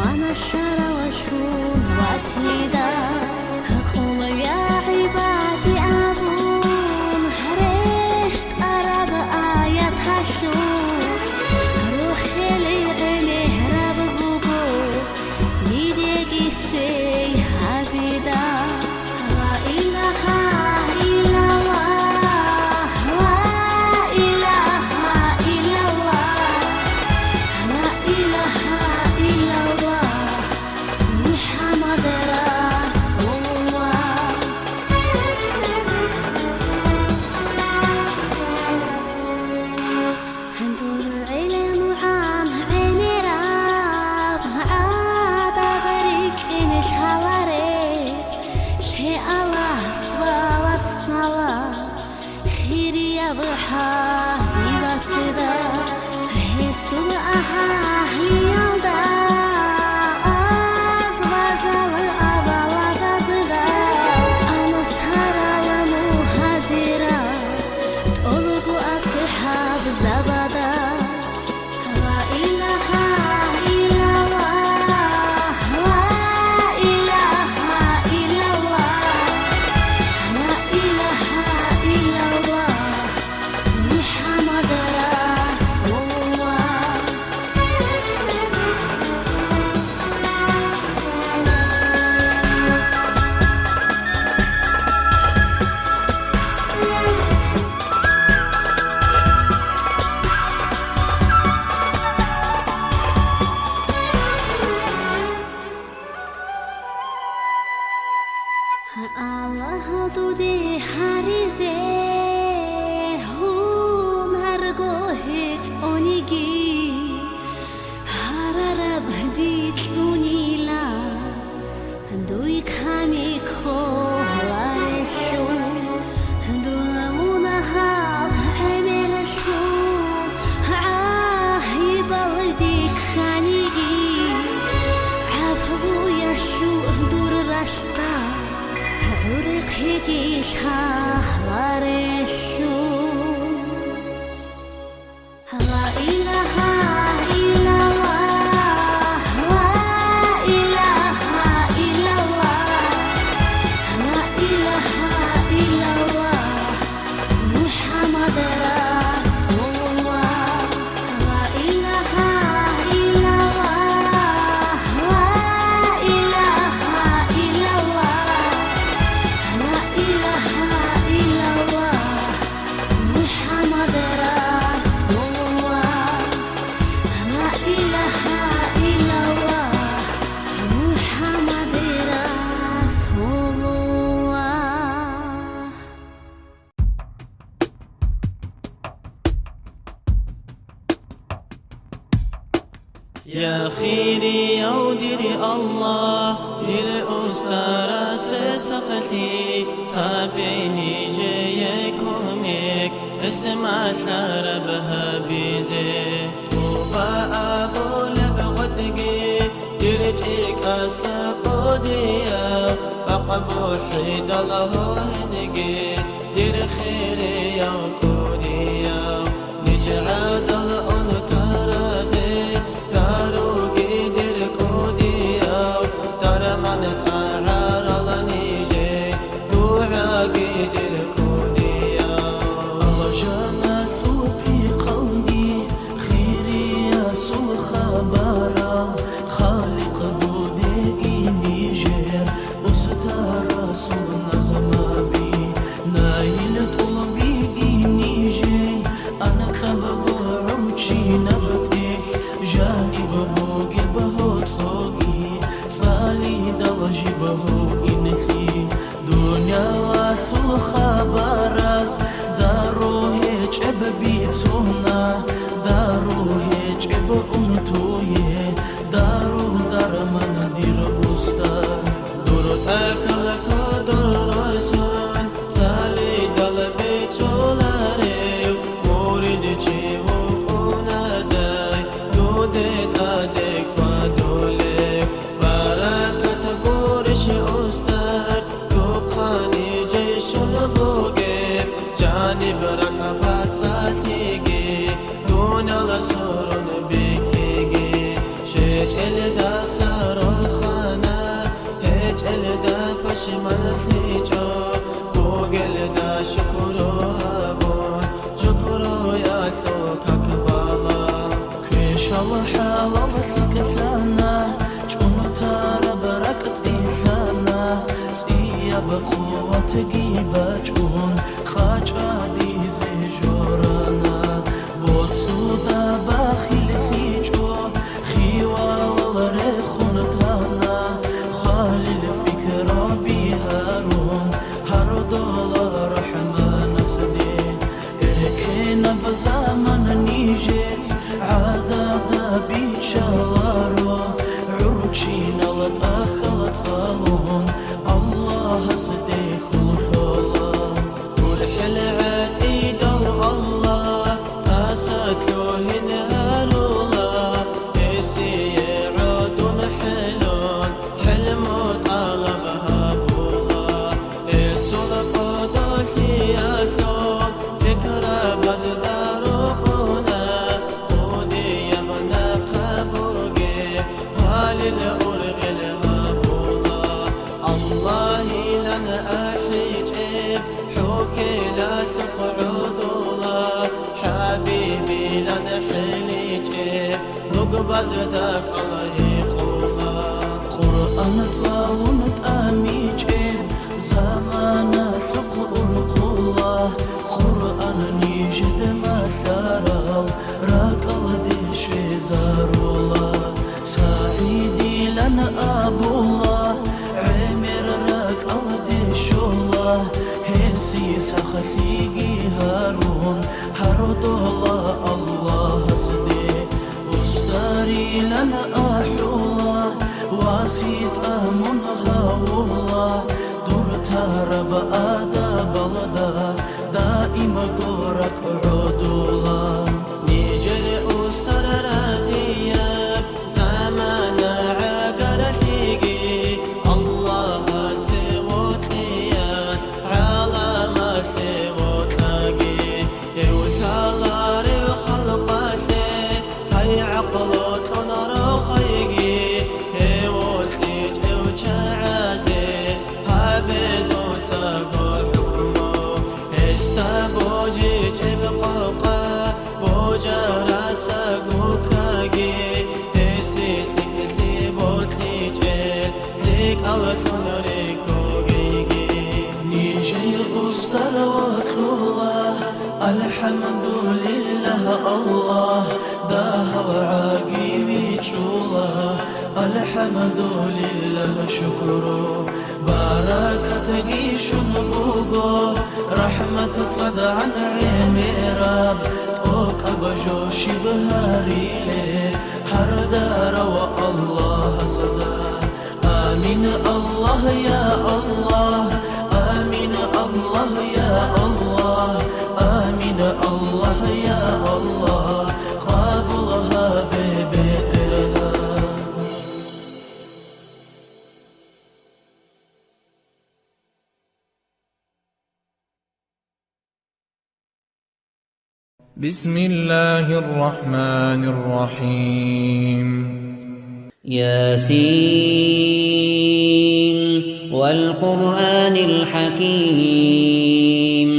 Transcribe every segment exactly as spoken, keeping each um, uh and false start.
Вана шаравалъун ватида, гьакъула я гӀибади абун, рещтӀараб аяталъул, рухӀел гӀемераб буго, дидеги свей гьабида. Ла илагьа иллаллагь, ла илагьа иллаллагь, ла илагьа иллаллагь, МухӀаммад расулуллагь. Дур гӀелмугӀан гӀемераб гӀадада рикӀкӀине лъаларе, лъе Аллагьас валат салам, хирияб хӀабибасда, гьесул агьлиялда, аз бажал аваладазда, ансарал мугьажирал, тӀолго асхӀабзабада. Ла илагьа иллаллагь, ла илагьа иллаллагь, ла илагьа иллаллагь, МухӀаммад расулуллагь. Аллагь, дуде гьаризе гьунарго гьечӀониги, гьарараб дикьунила дуй камик холарелъул, дун мунагьал гӀемерлъун гӀагьибал дихьаниги, гӀафуялъул дур ралъ ГӀурхъиги лъагьварелъул. Ла илагьа иллаллагь, ла илагьа иллаллагь, ла илагьа иллаллагь, МухӀаммад расулуллагь. Ла илагьа иллаллагь, ла илагьа иллаллагь, ла илагьа иллаллагь, МухӀаммад расулуллагь. Ла илагьа иллаллагь, МухӀаммад расулуллагь. Я хирияв дир Аллагь, дир устарасе сахлъи, гьабе нижее кумек, гӀисмалъараб гьабизе. ТӀуба абулеб гъотӀги дир чӀикӀаса кӀудияв, бакъ бухӀидал гьенги дир хирияв кӀудияв, ниж гӀадал унтаразе даруги дир кӀудияв, дарман тӀагӀарал нижее, дугӀаги дир кӀудияв. Алжаналъул пихъалги, хириясул хабарал, Халикъ дудеги нижер устарасул назмаби, наил тӀулбиги нижей анкьабго гӀурччинаб тӀехь, жаниб бугеб гьоцӀоги цӀалидал жиб гьуинлъи. Дуниялалъул хабараз дару гьечӀеб бицуна, дару гьечӀеб унтуе, дару-дарман дир уста. Дур тӀахьал кодор ройсон, цалидал бицуларев, мурид чи вукӀунадай, дуде тӀаде хьвадулев, баракат гурищ устар, тухъани жейщун бугеб, жаниб ракӀ бацӀцӀалъиги, дуниял сурун бихьиги, щечӀелдаса ЩималлъичӀо бугелда шукру гьабун, шукруялъул как бала. Квешал хӀалал лъикӀлъана, чӀунтараб ракӀ цӀилъана, цӀияб хъуватги бачӀун, къачӀадизе жорана. БоцӀуда бахиллъичӀо, хиялал рехун тана, хвалил пикраби гьарун, гьардола РахӀманасде. Эркенаб заман нижец гӀадада биччаларо, гӀурччинал тӀахьал цӀалун, Аллагьасде хьул лъола. ГурхӀел гӀатӀидав Аллагь, тӀаса лъугьин гьарула, гьесие гӀодун хӀелун, хӀилму тӀалаб гьабула. Гьесул кӀодолъиялъул пикрабазда рукӀуна, кӀудияб нахъа бугеб гьалил ургъел гьабула. Аллагьилан ахӀичӀеб ХӀухьелалъухъ гӀодула, ХӀабибилан хӀиличӀеб лугбазда кӀал гьикъула. Къуръан цӀалун тӀамичӀеб заманалъухъ урхъула, Къуръан нижеда малъарал ракӀалде щвезарула. СагӀидилан абула, гӀемер ракӀалде щола, гьесие сахлъиги гьарун, гьардола Аллагьасде. Устарилан ахӀула, васитӀа мун гьавула, дур тараб адабалда даимго ракӀ гӀодула. Нижер устар разияб замана гӀагарлъиги, Аллагьасе вокьияб гӀаламалъе вокьаги, гьев лъаларев халкъалъе лъай гӀакълу кьун рохайги, гьев вокьичӀев чагӀазе гьабе дуцаго хӀукму. Гьесда божичӀеб къокъа божарацаго ккаги, гьесие лъикӀлъи бокьичӀел лъикӀаллъун рекӀогейги. Нижее устар вокьула, АлхӀамдулиллагь, Аллагь, дагьав гӀаги вичӀула, АлхӀамдулиллагь, шукру. Баракатги щун буго, рахӀмат цӀадагӀан гӀемераб, тӀокӀаб жо щиб гьарилеб, гьардарав Аллагьасда. Амин, Аллагь, я Аллагь, амин, Аллагь, я Аллагь, амин, Аллагь, я Аллагь, къабул гьабе, БетӀергьан. بسم الله الرحمن الرحيم. ياسين والقرآن الحكيم.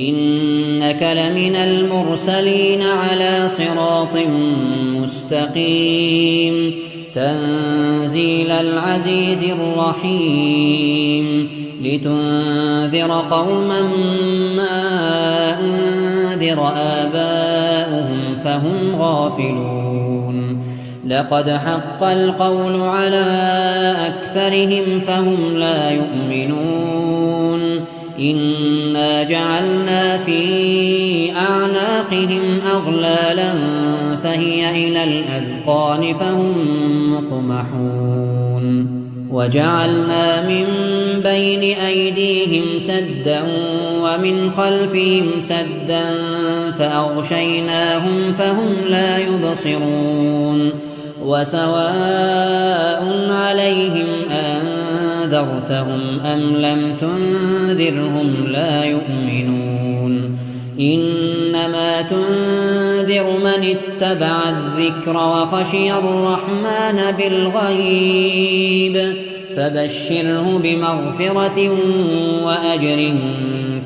إنك لمن المرسلين على صراط مستقيم. تنزيل العزيز الرحيم. لتنذر قوما ما أنذر آباؤهم فهم غافلون. لقد حق القول على أكثرهم فهم لا يؤمنون. إنا جعلنا في أعناقهم أغلالا فهي إلى الأذقان فهم مقمحون. وجعلنا من بين أيديهم سدا ومن خلفهم سدا فأغشيناهم فهم لا يبصرون. وسواء عليهم أأنذرتهم أم لم تنذرهم لا يؤمنون. إنما تنذر من اتبع الذكر وخشي الرحمن بالغيب فبشره بمغفرة وأجر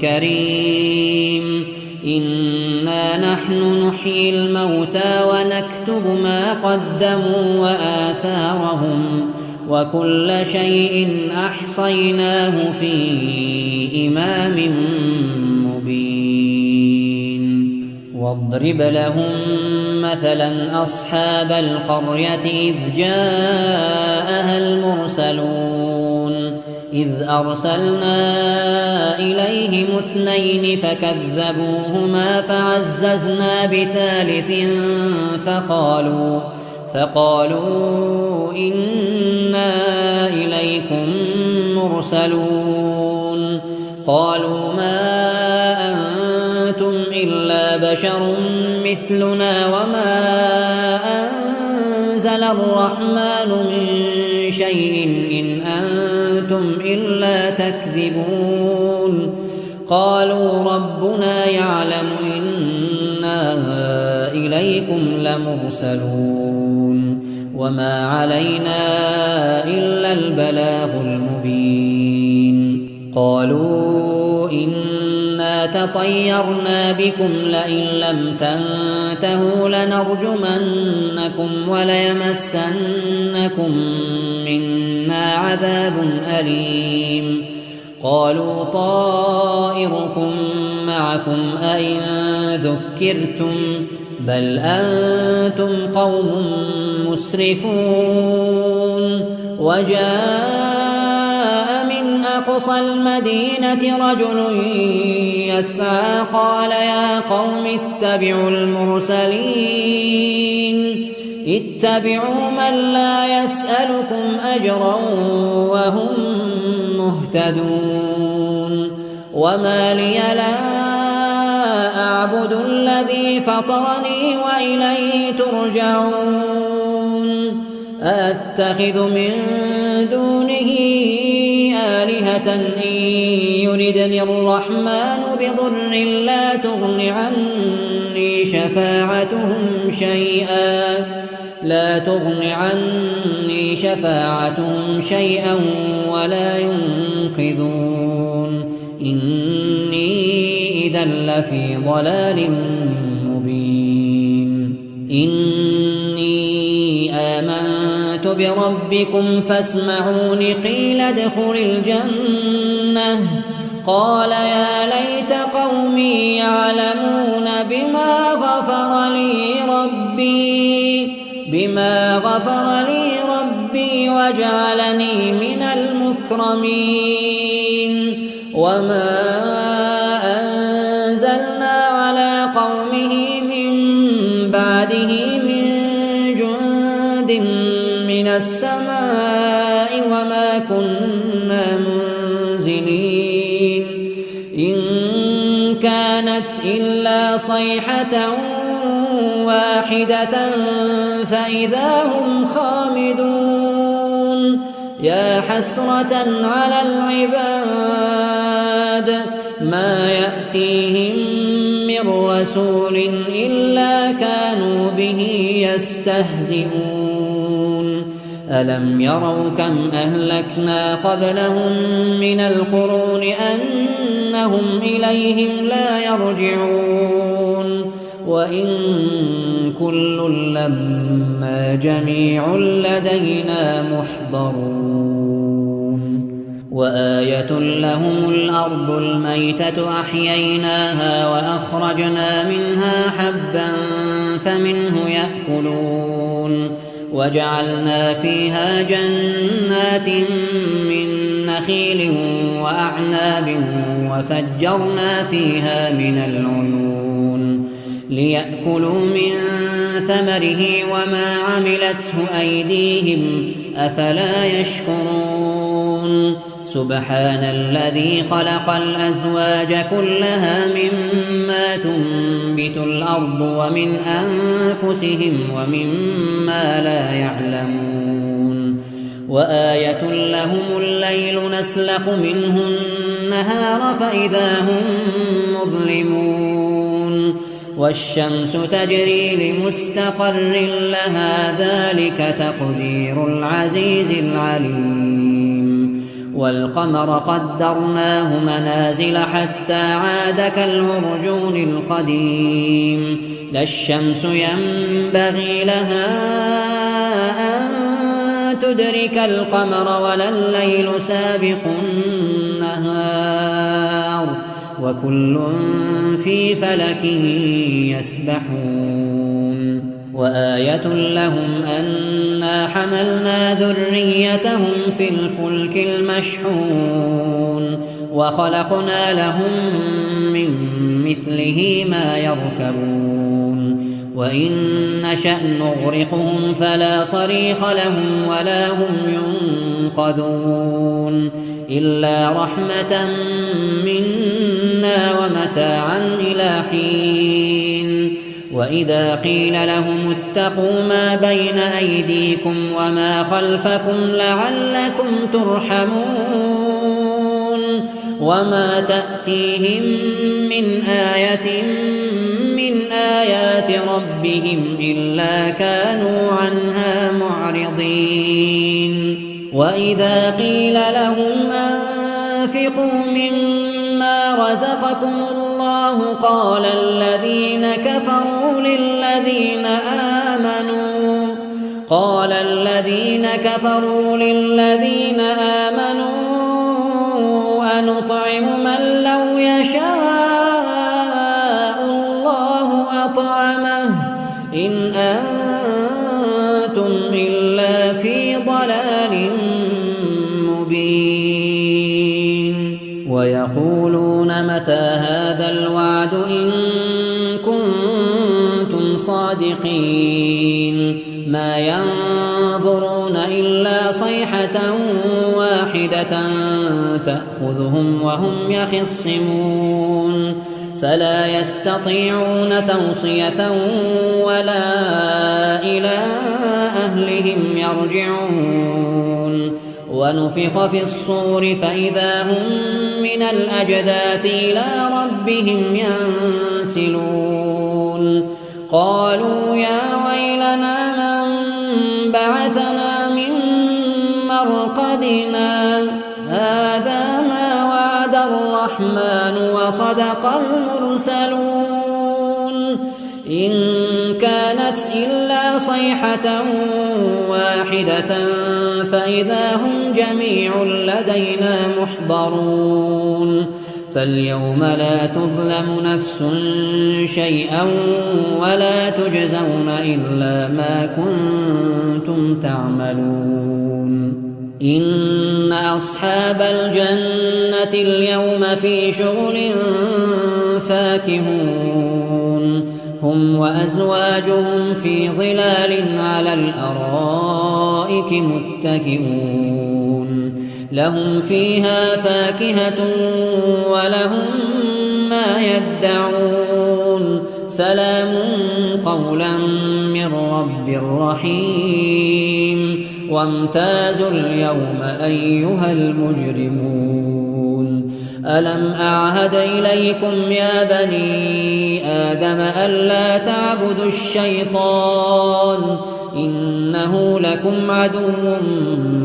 كريم. إنا نحن نحيي الموتى ونكتب ما قدموا وآثارهم، وكل شيء أحصيناه في إمام مبين. واضرب لهم مثلا أصحاب القرية إذ جاءها المرسلون. إذ أرسلنا إليهم اثنين فكذبوهما فعززنا بثالث فقالوا، فقالوا إنا إليكم مرسلون. قالوا ما أنتم إلا بشر مثلنا وما أنزل الرحمن من شيء إن أنتم إلا تكذبون. قالوا ربنا يعلم إنا إليكم لمرسلون وما علينا إلا البلاغ المبين. قالوا إنا تطيرنا بكم لئن لم تنتهوا لنرجمنكم وليمسنكم منا عذاب أليم. قالوا طائركم معكم أئن ذكرتم بل أنتم قوم مسرفون. وجاء من أقصى المدينة رجل يسعى قال يا قوم اتبعوا المرسلين. اتبعوا من لا يسألكم أجرا وهم مهتدون. وما لي لا أعبد الذي فطرني وإليه ترجعون. أأتخذ من دونه آلهة إن يردني الرحمن بضر لا تغن عني شفاعتهم شيئا، لا تغن عني شفاعتهم شيئا ولا ينقذون. إني إذا لفي ضلال مبين. إني آمنت بربكم فاسمعون. قيل ادخل الجنة. قال يا ليت قومي يعلمون بما غفر لي ربي، بما غفر لي ربي وجعلني من المكرمين. وما أنزلنا على قومه من بعده من جند من السماء وما كنا منزلين. إن كانت إلا صيحة واحدة فإذا هم خامدون. يا حسرة على العباد ما يأتيهم من رسول إلا كانوا به يستهزئون. ألم يروا كم أهلكنا قبلهم من القرون أنهم إليهم لا يرجعون. وإن كل لما جميع لدينا محضرون. وآية لهم الأرض الميتة أحييناها وأخرجنا منها حبا فمنه يأكلون. وجعلنا فيها جنات من نخيل وأعناب وفجرنا فيها من العيون ليأكلوا من ثمره وما عملته أيديهم أفلا يشكرون. سبحان الذي خلق الأزواج كلها مما تنبت الأرض ومن أنفسهم ومما لا يعلمون. وآية لهم الليل نسلخ منه النهار فإذا هم مظلمون. والشمس تجري لمستقر لها ذلك تقدير العزيز العليم. والقمر قدرناه منازل حتى عاد كالعرجون القديم. لا الشمس ينبغي لها أن تدرك القمر ولا الليل سابق النهار، وكل في فلك يسبحون. وآية لهم أنا حملنا ذريتهم في الفلك المشحون، وخلقنا لهم من مثله ما يركبون، وإن نشأ نغرقهم فلا صريخ لهم ولا هم ينقذون، إلا رحمة منا ومتاعا إلى حين. وإذا قيل لهم اتقوا ما بين أيديكم وما خلفكم لعلكم ترحمون، وما تأتيهم من آية من آيات ربهم إلا كانوا عنها معرضين. وإذا قيل لهم أنفقوا مما رزقكم الله قال الذين كفروا للذين آمنوا قال الذين كفروا للذين آمنوا أنطعم من لو يشاء الله أطعمه إن أنتم إلا في ضلال مبين. ويقولون متى هذا الوعد إن كنتم صادقين. ما ينظرون إلا صيحة واحدة تأخذهم وهم يخصمون. فلا يستطيعون توصية ولا إلى أهلهم يرجعون. ونفخ في الصور فإذا هم من الأجداث إلى ربهم ينسلون. قالوا يا ويلنا من بعثنا من مرقدنا، هذا ما وعد الرحمن وصدق المرسلون. إن كانت إلا صيحة واحدة فإذا هم جميع لدينا محضرون. فاليوم لا تظلم نفس شيئا ولا تجزون إلا ما كنتم تعملون. إن أصحاب الجنة اليوم في شغل فاكهون. هم وأزواجهم في ظلال على الأرائك متكئون. لهم فيها فاكهة ولهم ما يدعون. سلام قولا من رب رحيم. وامتازوا اليوم أيها المجرمون. ألم أعهد إليكم يا بني آدم ألا تعبدوا الشيطان إنه لكم عدو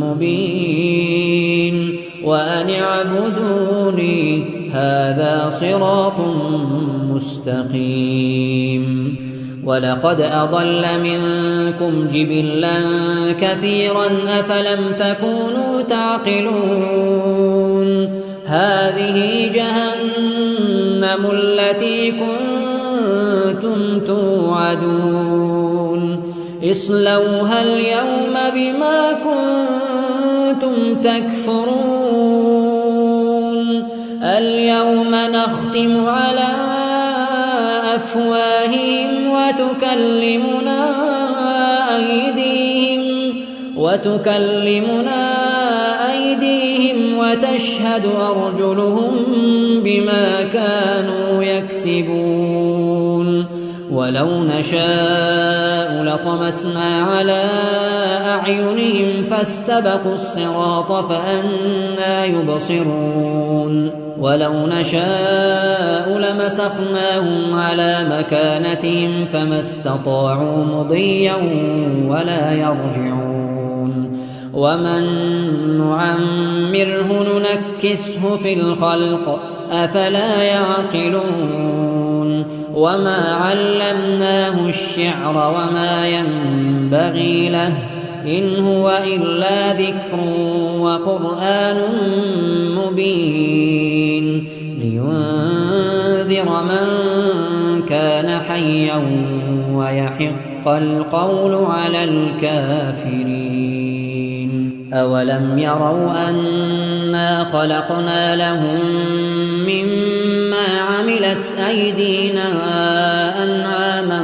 مبين. وأن اعبدوني هذا صراط مستقيم. ولقد أضل منكم جبلا كثيرا أفلم تكونوا تعقلون. هذه جهنم التي كنتم توعدون. اصلوها اليوم بما كنتم تكفرون. اليوم نختم على أفواههم وتكلمنا أيديهم، وتكلمنا أيديهم وتشهد أرجلهم بما كانوا يكسبون. ولو نشاء لطمسنا على أعينهم فاستبقوا الصراط فأنى يبصرون. ولو نشاء لمسخناهم على مكانتهم فما استطاعوا مضيا ولا يرجعون. ومن نعمره ننكسه في الخلق، أفلا يعقلون؟ وما علمناه الشعر وما ينبغي له، إن هو إلا ذكر وقرآن مبين، لينذر من كان حيا ويحق القول على الكافرين. أولم يروا أنا خلقنا لهم مما عملت أيدينا أنعاما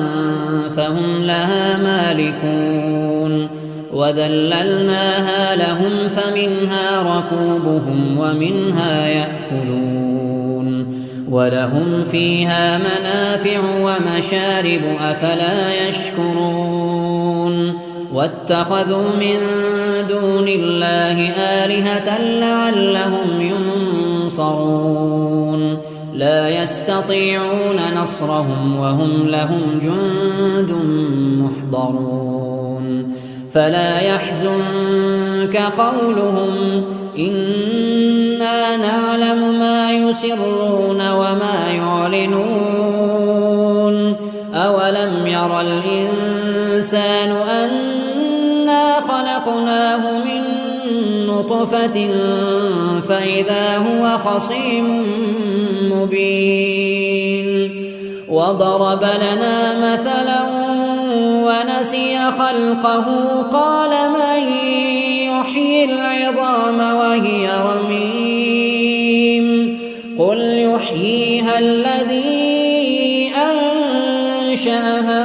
فهم لها مالكون، وذللناها لهم فمنها ركوبهم ومنها يأكلون، ولهم فيها منافع ومشارب، أفلا يشكرون؟ واتخذوا من دون الله آلهة لعلهم ينصرون، لا يستطيعون نصرهم وهم لهم جند محضرون. فلا يحزنك قولهم، إنا نعلم ما يسرون وما يعلنون. أولم ير الإنسان أنا خلقناه من نطفة فإذا هو خصيم مبين. وضرب لنا مثلا ونسي خلقه، قال من يحيي العظام وهي رميم؟ قل يحييها الذي أنشأها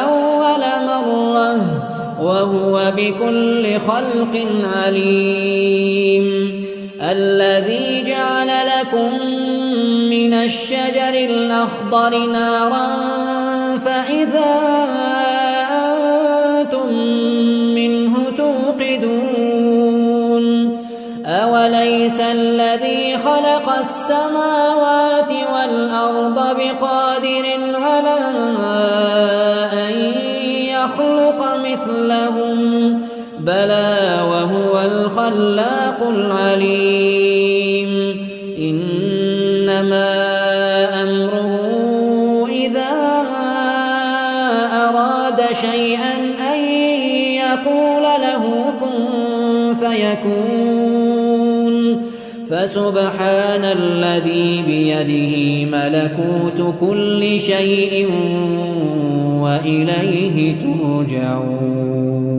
أول مرة وهو بكل خلق عليم. الذي جعل لكم من الشجر الأخضر نارا فإذا أنتم منه توقدون. أوليس الذي خلق السماوات والأرض بقادر على أن يخلق مثلهم؟ بلى وهو الخلاق العليم. إنما أمره إذا أراد شيئا أن يقول له كن فيكون. فسبحان الذي بيده ملكوت كل شيء وإليه ترجعون.